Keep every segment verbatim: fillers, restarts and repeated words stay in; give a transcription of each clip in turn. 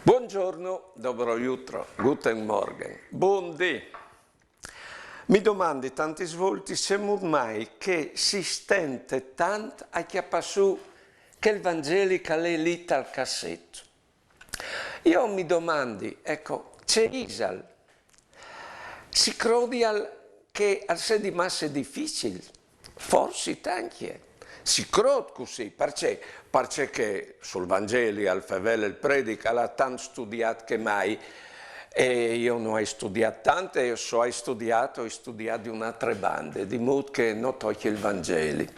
Buongiorno, dobro jutro, guten Morgen, bundì. Mi domandi tantis voltis cemût mai che si stente tant a cjapâ sù chel Vangeli che al è li tal casset. Jo mi domandi, eco, ce isal? Si crodial che al sedi masse dificil? Forsit ancje. Si crôt cussì, parcè? Parcè che sul Vangeli al fevele il predic al à tant studiât che mai, e jo no ai studiât tant, e se o ai studiât, o ai studiât di une altre bande, di mût che no tocje il Vangeli.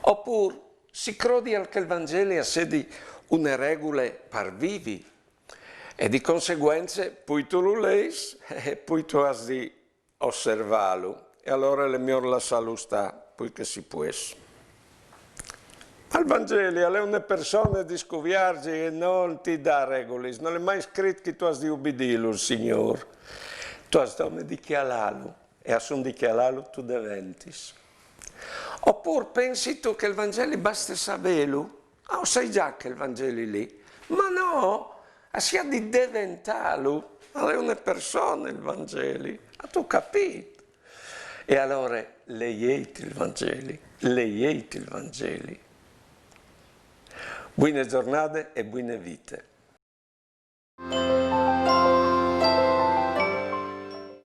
Opûr si crodial che il Vangeli al sedi une regule par vivi, e di conseguence, plui tu lu leis, e plui tu âs di osservâlu, e alore al è miôr lassâlu stâ, plui che si pues. Al Vangeli al è une persone di scuviarzi e nol ti da regulis, nol è mai scrit che tu âs di ubidîlu il Signôr. Tu âs dome di cjalâlu, e assù di cjalâlu tu deventis. Opûr pensistu che il Vangeli baste savêlu? Ah, o sai za chel Vangeli li. Ma no, a si à di deventâlu, al è une persone il Vangeli, âstu capît? E alore leieit il Vangeli, leieit il Vangeli. Buine zornade e buine vite.